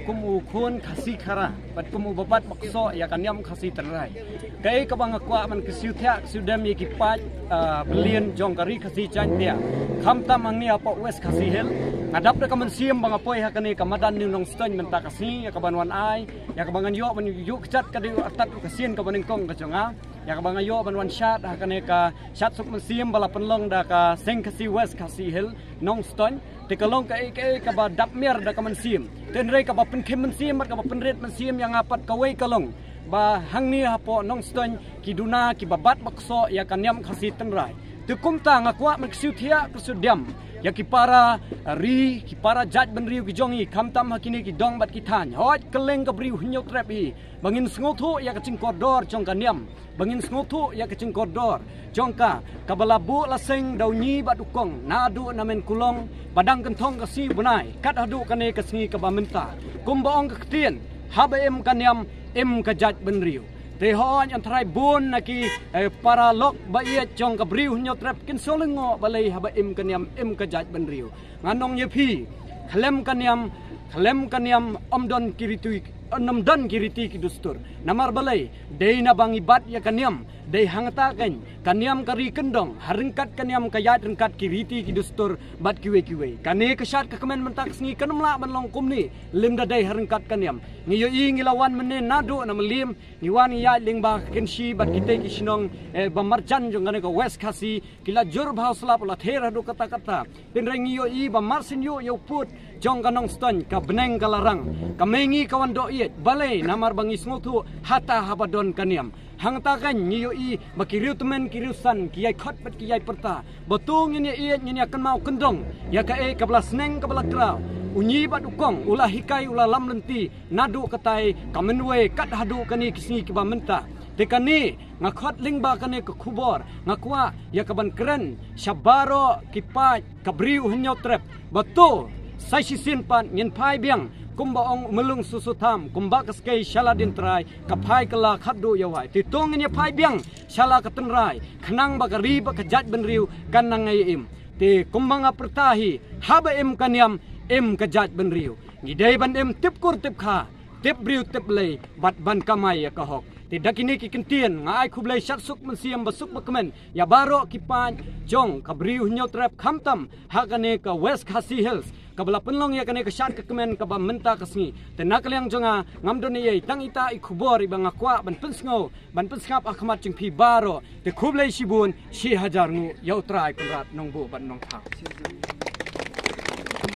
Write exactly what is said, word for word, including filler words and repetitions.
kum u khun Khasi Khara bad kum u babat bakso ïa ka niam Khasi Tynrai. Kaei kaba nga kwah ban kyrsiew thiah kyrsiew dem ïa ki paid, ah, byllian jong ka ri Khasi Jaiñtia, khamtam hangne hapoh West Khasi Hills. Nga dap da ka mynsiem ba nga poi ha kane ka madan New Nongstoiñ mynta ka sngi ïa kaban wan ai, ïa kaba ngan ïoh ban ïuh kjat ka dei u artat u ka sien kaba nyngkong ka jong nga, ïa kaba nga ïoh ban wan shad ha kane ka shad suk mynsiem ba la pynlong da ka Seng Khasi West Khasi Hills Nongstoiñ. Te ka long kaei kaei kaba dap miar da ka mynsiem. Te hynrei kaba pynkhim mynsiem bad kaba pynrit mynsiem ïa nga pat kawei ka long ba hangne hapoh Nongstoiñ ki duna ki babat bakso ïa ka niam Khasi Tynrai. Te kumta nga kwah ban kyrsiew thiah kyrsiew dem ïa ki para ri, ki para jaitbynriew ki jong i, khamtam ha kine ki dong bad ki thaiñ. Hooid, kylleng ka Bri u Hynñiewtrep hi ba ngin sngewthuh ïa ka jingkordor jong ka niam, ba ngin sngewthuh ïa ka jingkordor jong ka, kaba la buh la seng da u Ñi bad u Kong naduh na Mynkulong ba dang kynthong ka sngi bnai kat haduh kane ka sngi kaba mynta. Kumba ong ka ktien, haba im ka niam, im ka jaitbynriew. Te hooid, yn trai bun na ki, eh, para lok ba ïeit jong ka Bri u Hynñiewtrep kin sngewlyngngoh balei haba im ka niam, im ka jaitbynriew. Ngan ong ïa phi, khlem ka niam, khlem ka niam ym don ki riti, ym don ki riti ki dustur. Namar balei? Dei naba ngi bat ïa ka niam. Dei hangta keiñ ka niam ka ri kyndong, ha ryngkat ka niam ka ïaid ryngkat ki riti ki dustur bad kiwei kiwei. Kane ka shad ka kmen mynta ka sngi kan ym lah ban long kumne lymda dei ha ryngkat ka niam. Ngi ïohi ngi la wan mynne naduh na Mylliem, ngi wan ngi ïaid lyngba ka Kynshi bad kitei ki shnong, eh, ba marjan jong kane ka West Khasi, ki la jur bha u slap u la ther haduh katta katta. Te hynrei ngi ïohi ba mar sien ïuh ïa u pud jong ka Nongstoiñ ka bneng ka la rang. Ka mei ngi ka wan doh ïeit. Balei? Namar ba ngi sngewthuh hata haba don ka niam. Hangta keiñ ngi ïohi ba ki riewtymmen ki riewsan ki ïai khot bad ki ïai pyrta ba to ngin ïa ïeit, ngin ïa kynmaw kyndong ïa kaei kaba la sneng kaba la kraw. U Ñi bad u Kong u la hikai, u la lam lynti naduh katai ka mynwei kat haduh kane ki sngi kiba mynta. Te kane nga khot lyngba kane ka khubor, nga kwah ïa kaban kren sha baroh ki paid ka Bri u Hynñiewtrep ba to sa shisien pat ngin phai biang, kumba ong u Myllung Susutham, kumba ka skei shala dien trai ka phai kylla khatduh ïa wai. Te to ngin ïa phai biang shala ka tynrai khnang ba ka ri bad ka jaitbynriew kan nang ïa im. Te kumba nga pyrta hi, haba im ka niam, im ka jaitbynriew. Ngi dei ban im tip kur tip kha, tip briew tip Blei bad ban kamai ïa ka hok. Te da kine ki kyntien nga ai khublei shad suk mynsiem ba suk ba kmen ïa baroh ki paid jong ka Bri u Hynñiewtrep, khamtam ha kane ka West Khasi Hills kaba la pynlong ïa kane ka shad ka kmen kaba mynta ka sngi. Te na ka liang jong nga ngam don ei ei, tang ita i khubor iba nga kwah ban pynsngew, ban pynsngap ha khmat jong phi baroh. Te khublei shibun, shi hajar nguh ïa U Trai Kynrad Nongbuh bad Nongthaw.